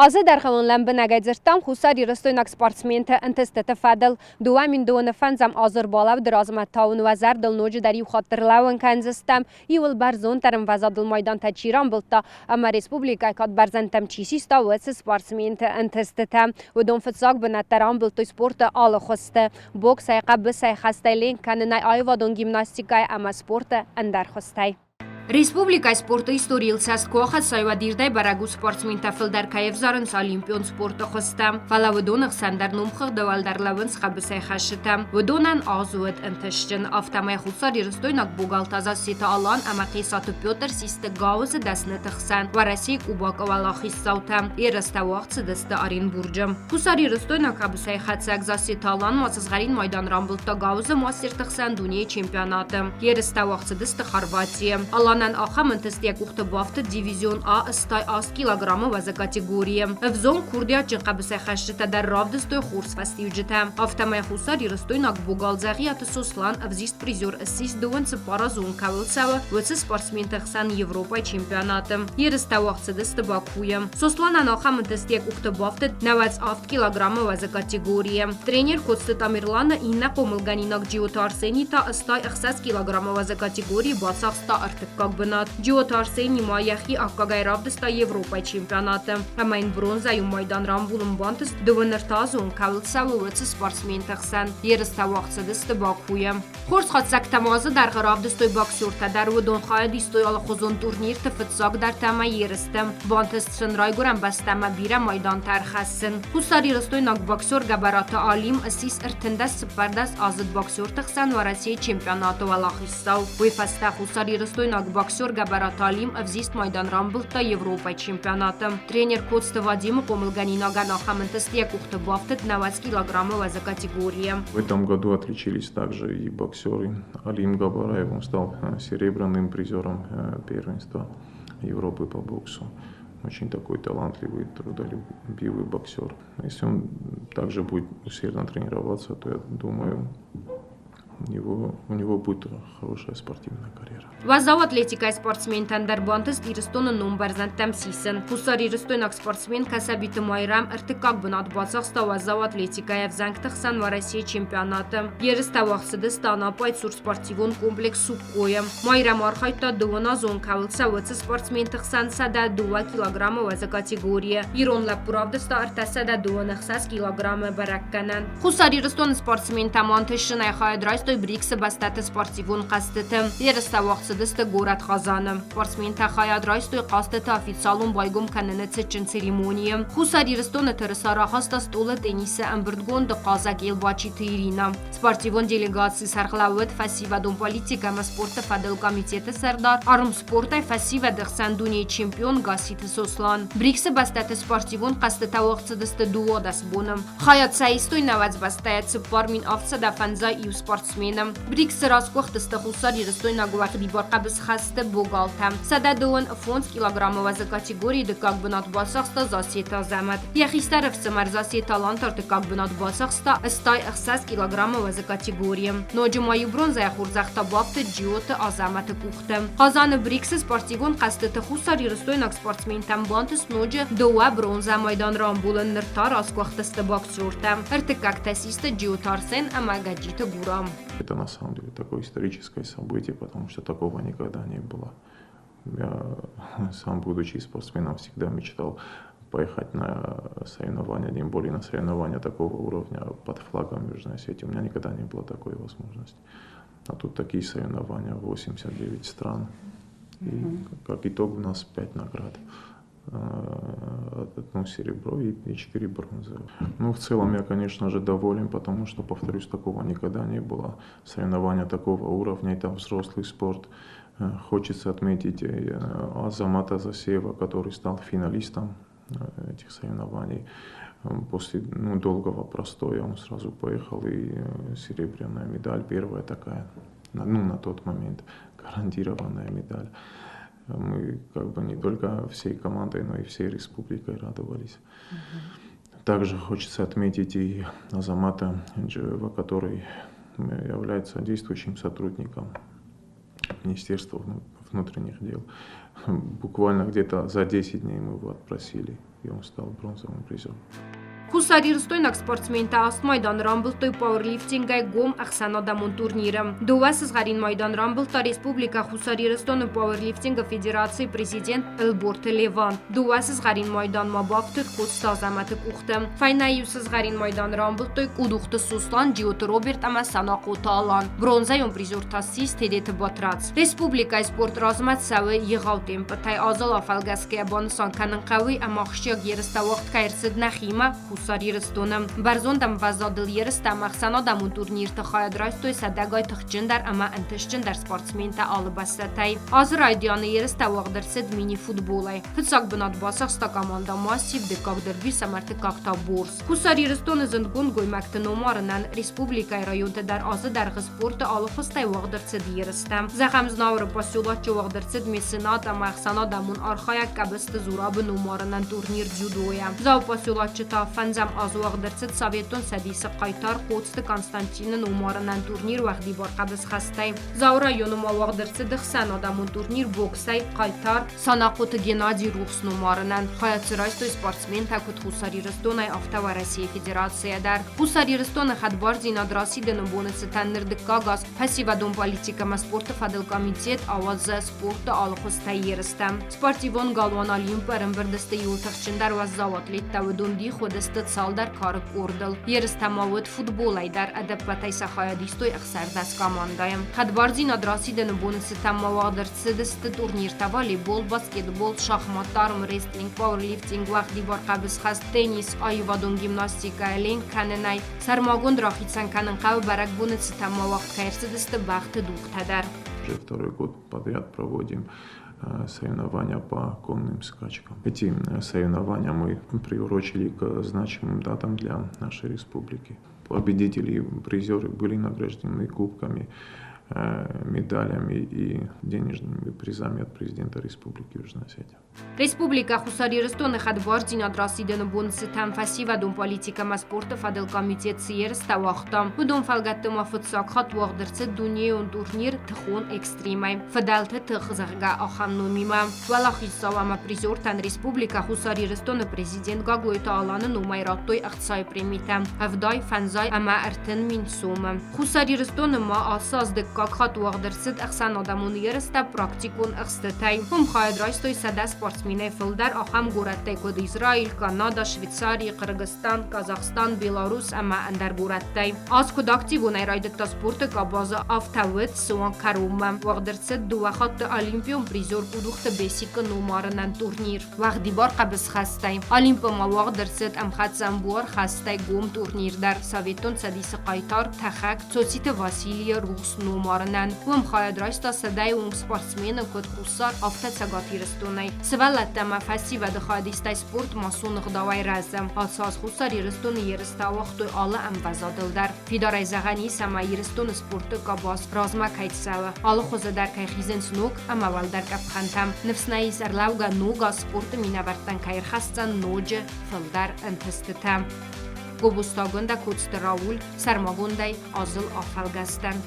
Азы дӕргъы уын лӕмбынӕгӕй дзырдтам хуссарирыстойнаг спортсменты ӕнтыстыты фӕдыл. 2000 фӕндзӕм азы ӕрбалӕуды размӕ та уын уӕ зӕрдыл ноджыдӕр иу хатт ӕрлӕууын кӕндзыстӕм, иуыл бӕрзонддӕр ӕмвӕзадыл майдантӕ чи рамбылдта ӕмӕ республикӕйы кад бӕрзӕндтӕм чи систа, уыцы спортсменты ӕнтыстытӕ. Уыдон фыццаг бынӕттӕ рамбылдтой спорты алы хуызты – боксӕй, хъӕбысӕй, хӕстӕй ленк кӕнынӕй, аивадон гимнастикӕйӕ ӕмӕ спорты ӕндӕр хуызтӕй. Республикӕйы спорты историйыл цӕст куы ахӕссай, уӕд ирдӕй бӕрӕг у, спортсментӕ фылдӕр кӕй ӕвзарынц олимпион спорты хуызтӕ. Фӕлӕ уыдоны хсӕн дӕр номхыгъды уӕлдӕр лӕууынц хъӕбысӕй хӕсджытӕ. Уыдонӕн аз уыд ӕнтыстджын. Афтӕмӕй хуссарирыстойнаг богалтӕ Зассеты Алан ӕмӕ Хъесаты Петр систы гауызы дӕсныты хсӕн Уӕрӕсейы Кубокы уӕлахиздзаутӕ. Ерыстӕ уагъд цыдысты Оренбурджы. Хуссарирыстойнаг хъӕбысӕйхӕцӕг Зассеты Алан ма сызгъӕрин майдан рамбылдта гауызы мастерты хсӕн дунейы чемпионаты. Ерыстӕ уагъд цыдысты Хорватийы. Аланӕн ахӕм ӕнтыст йӕ къухты бафтыд дивизион А 88 килограммы уӕзы категорийы. Ӕвзонг курдиатджын хъӕбысӕйхӕсджытӕ дӕр равдыстой хорз фӕстиуджытӕ. Афтӕмӕй хуссарирыстойнаг богал Дзӕгъиаты Сослан ӕвзист призер ссис дыууын цыппаразон кӕуыл цӕуы, уыцы спортсменты хсӕн Европӕйы чемпионаты. Ерыстӕ уагъд цыдысты Бакуйы. Сосланӕн ахӕм ӕнтыст йӕ къухты бафтыд 98 килограммы уӕзы категорийы. Тренер Коцты Тамерланы иннӕ хъомылгӕнинаг Джиоты Арсений та 86 килограммы уӕзы категорийы бацахста ӕртыккаг бынат. Джиоты Арсений ма йӕхи аккагӕй равдыста Европӕйы чемпионаты ӕмӕ йын бронзӕйон майдан рамбулын бантыст дыууын ӕртӕазон кӕуыл цӕуы, уыцы спортсменты хсӕн. Ерыстӕ уагъд цыдысты Бакуйы. Хорз хатдзӕгтӕ ма дзы дӕргъы равдыстой боксертӕ дӕр. Уыдон хайад истой алыхуызон турнирты фыццагдӕртӕ ӕмӕ ерысты. Бантыст сын райгуырӕн бӕстӕмӕ бирӕ майдантӕ ӕрхӕссын. Хуссарирыстойнаг боксер Гӕбӕраты Алим ссис 34 аздзыд боксерты хсӕн Уӕрӕсейы чемпионаты уӕлахиздзау. Уый фӕстӕ хуссарирыстойнаг боксер Гӕбӕраты Алим ӕвзист майдан рамбылдта Европӕйы чемпионаты. Тренер Коцты Вадимы хъомылгӕнинагӕн ахӕм ӕнтыст йӕ къухты бафтыд 90 килограммы уӕзы категорийы. В этом году отличились также и боксеры. Алим Габараев, он стал серебряным призером первенства Европы по боксу. Очень такой талантливый, трудолюбивый боксер. Если он также будет усердно тренироваться, то я думаю, у него будет хорошая спортивная карьера. Уӕззау атлетикӕйы спортсментӕн дӕр бантыст Ирыстоны ном бӕрзӕндтӕм сисын. Хуссарирыстойнаг спортсмен Кӕсӕбиты Майрӕм ӕртыккаг бынат бацахста уӕззау атлетикӕйӕ ӕвзӕнгты хсӕн Уӕрӕсейы чемпионаты. Ерыстӕ уагъд цыдысты Анапайы цур спортивон комплекс Суккойы. Майрӕм архайдта дыууыназон кӕуыл цӕуы, уыцы спортсменты хсӕн 102 килограммы уӕзы категорийы. Ирон лӕппу равдыста 326 килограммы бӕрӕггӕнӕн. Хуссар Ирыстоны спортсментӕ ма ӕнтыстджынӕй хайад райстой БРИКС-ы бӕстӕты спортивон хъӕзтыты. Ерыстӕ уагъд цыдысты горӕт Хъазаны. Спортсментӕ хайад райстой хъӕзтыты официалон байгом кӕныны цытджын церемонийы. Хуссар Ирыстоны тырыса рахаста стъолы теннисы ӕмбырдгонды хъазӕг Елбачиты Ирина. Спортивон делегацийы сӕргълӕууӕг фӕсивӕдон политикӕ ӕмӕ спорты фӕдыл комитеты сӕрдар, армспортӕй фӕсивӕды хсӕн дунейы чемпион Гасситы Сослан. БРИКС-ы бӕстӕты спортивон хъӕзтытӕ уагъд цыдысты 12 боны. Хайад сӕ истой нӕуӕдз бӕстӕйӕ 4751 спортсмены. БРИКС-ы расгуыхтысты хуссарирыстойнаг уӕгъдибар хъӕбысхӕсты богалтӕ. 125 килограммы уӕзы категорийы дыккаг бынат бацахста Зассеты Азӕмӕт. Йӕ хистӕр ӕфсымӕр Зассеты Алан та ӕртыккаг бынат бацахста 86 килограммы уӕзы категорийы. Ноджы ма иу бронзӕйы хорзӕх та бафтыд Джиоты Азӕмӕты къухты. Хъазаны БРИКС-ы спортивон хъӕзтыты хуссарирыстойнаг спортсментӕн бантыст ноджы дыууӕ бронзӕ майдан рамбулын, ныр та расгуыхтысты боксертӕ. Ӕртыккӕгтӕ систы Джиоты Арсен ӕмӕ Гӕджиты Гурам. Это на самом деле такое историческое событие, потому что такого никогда не было. Я сам, будучи спортсменом, всегда мечтал поехать на соревнования, тем более на соревнования такого уровня под флагом Южной Осетии. У меня никогда не было такой возможности. А тут такие соревнования, 89 стран. И как итог у нас 5 наград. Одно серебро и 4 бронзы. Ну, в целом я, конечно же, доволен, потому что, повторюсь, такого никогда не было. Соревнования такого уровня, это взрослый спорт. Хочется отметить Азамата Засеева, который стал финалистом этих соревнований. После, ну, долгого простоя он сразу поехал, и серебряная медаль, первая такая, ну, на тот момент гарантированная медаль. Мы как бы не только всей командой, но и всей республикой радовались. Также хочется отметить и Азамата Джиоева, который является действующим сотрудником Министерства внутренних дел. Буквально где-то за 10 дней мы его отпросили, и он стал бронзовым призером. Хуссарирыстойнаг спортсментӕ аст майдан рамбылдтой пауэрлифтингӕй гом ӕхсӕнадӕмон турниры. Дыууӕ сызгъӕрин майдан рамбылдта Республикӕ Хуссар Ирыстоны пауэрлифтингы федерацийы президент Ӕлборты Леван. Дыууӕ сызгъӕрин майдан ма бафтыд Коцты Азӕмӕты къухты. Фӕйнӕ иу сызгъӕрин майдан рамбылдтой Къудухты Сослан, Джиоты Роберт ӕмӕ Санахъоты Алан. Бронзӕйон призер та ссис Тедеты Батрадз. Республикӕйы спорт размӕ цӕуы егъау темпытӕй. Азыл афӕлгӕсгӕйӕ банысан кӕнын хъӕуы, ӕмӕ ахсджиаг ерыстӕ уагъд кӕй ӕрцыд нӕхимӕ, Хуссар Ирыстоны. Бӕрзонд ӕмвӕзадыл ерыстӕ ӕмӕ ӕхсӕнадӕмон турнирты хайад райстой сӕдӕгай тыхджындӕр ӕмӕ ӕнтыстджындӕр спортсментӕ алы бӕстӕтӕй. Азы райдианы ерыстӕ уагъд ӕрцыд мини-футболӕй. Фыццаг бынат бацахста командӕ Массив, дыккаг дерби ӕмӕ ӕртыккаг та Борс. Хуссар Ирыстоны зындгонд гоймӕгты номарынӕн республикӕйы районты дӕр азы дӕргъы спорты алы хуызтӕй уагъд ӕрцыд ерыстӕ. Зӕгъӕм, Знауыры поселочы уагъд ӕрцыд меценат ӕмӕ ӕхсӕнадӕмон архайӕг Къӕбысты Зурабы номарынӕн турнир дзюдойӕ. Дзауы поселочы та фӕндзӕм аз уагъд ӕрцыд Советон Цӕдисы хъайтар Коцты Константины номарынӕн турнир уӕгъдибар хъӕбысхӕстӕй. Дзауы районы ма уагъд ӕрцыд ӕхсӕнадӕмон турнир боксӕй хъайтар Санахъоты Геннадий рухс номарынӕн хайад цы райстой спортсментӕ куыд Хуссар Ирыстонӕй, афтӕ Уӕрӕсейы Федерацийӕ дӕр. Хуссар Ирыстоны хӕдбардзинад расидыны боны цытӕн ныр дыккаг аз фӕсивӕдон политикӕмӕ спорты фӕдыл комитет ауадзы спорты алы хуызтӕй ерыстӕ. Спортивон галуан Олимп ӕрӕмбырд сты иуыл тыхджындӕр уӕззау атлеттӕ, уыдон дих уыдысты цалдӕр кары къордыл. Ерыстӕ ма уыд футболӕй дӕр, ӕдӕппӕтӕй сӕ хайад истой 16 командӕйы. Хӕдбардзинад расидыны боны цытӕн ма уагъд ӕрцыдысты турниртӕ волейбол, баскетбол, шахмат, армрестлинг, пауэрлифтинг, уӕгъдибар хъӕбысхӕст, теннис, аивадон гимнастикӕ, ленк кӕнынӕй. Сӕрмагонд рахицӕн кӕнын хъӕуы бӕрӕгбоны цытӕн ма уагъд кӕй ӕрцыдысты бӕхты дугътӕ дӕр. Уже второй год подряд проводим соревнования по конным скачкам. Эти соревнования мы приурочили к значимым датам для нашей республики. Победители и призеры были награждены кубками, медалями и денежными призами от президента Республики Южная Осетия. Республикӕ Хуссар Ирыстоны хӕдбардзинад расидыны бон цытӕн фӕсивӕдон политикӕмӕ спорты фӕдыл комитет цы ерыстӕ уагъта, уыдон фӕлгӕтты ма фыццаг хатт уагъд ӕрцыд дунейон турнир тыхон экстримӕй «Фыдӕлты тых», зӕгъгӕ, ахӕм номимӕ. Уӕлахиздзау ӕмӕ призертӕн Республикӕ Хуссар Ирыстоны президент Гаглойты Аланы номӕй радтой ӕхцайы премитӕ ӕвдай, фӕндзай ӕмӕ 30 000 сомы. Хуссар Ирыстоны ма ацы аз дыккаг хатт уагъд ӕрцыд ӕхсӕнадӕмон ерыстӕ практикон ӕхстытӕй. Уым хайад райстой 100 спортсменӕй фылдӕр ахӕм горӕттӕй куыд Израиль, Канада, Швейцари, Хъыргызстан, Казахстан, Беларусь ӕмӕ ӕндӕр горӕттӕй. Аз куыд активонӕй райдыдта спорты къабазы, афтӕ уыд суанг кӕронмӕ. Уагъд ӕрцыд дыууӕ хатты олимпион призер Къудухты Бесикы номарынӕн турнир. Уӕгъдибар хъӕбысхӕстӕй. Олимпы ма уагъд ӕрцыд ӕмхӕццӕ ӕмбуар хӕстӕй гом турнир дӕр Советон Цӕдисы хъайтар, тӕхӕг Цоциты Василийы рухс номарынӕн. Уым хайад райста сӕдӕйы онг спортсмены куыд Хуссар, афтӕ Цӕгат Ирыстонӕй. Сывӕллӕттӕ ӕмӕ фӕсивӕды хайадистӕй спорт массон ӕгъдауӕй рӕзы. Ацы аз Хуссар Ирыстоны ерыстӕ ауагътой алы ӕмвӕзадыл дӕр. Фидарӕй зӕгъӕн ис, ӕмӕ Ирыстоны спорты къабаз размӕ кӕй цӕуы, алы хуызы дӕр кӕй хизынц ног ӕмӕ уӕлдӕр къӕпхӕнтӕм. Ныфс нӕ ис, ӕрлӕугӕ ног аз спорты минӕвӕрттӕн кӕй ӕрхӕсдзӕн ноджы фылдӕр ӕнтыстытӕ. Гобозтагондӕ Коцты Рауль сӕрмагондӕй азыл афӕлгӕстӕн.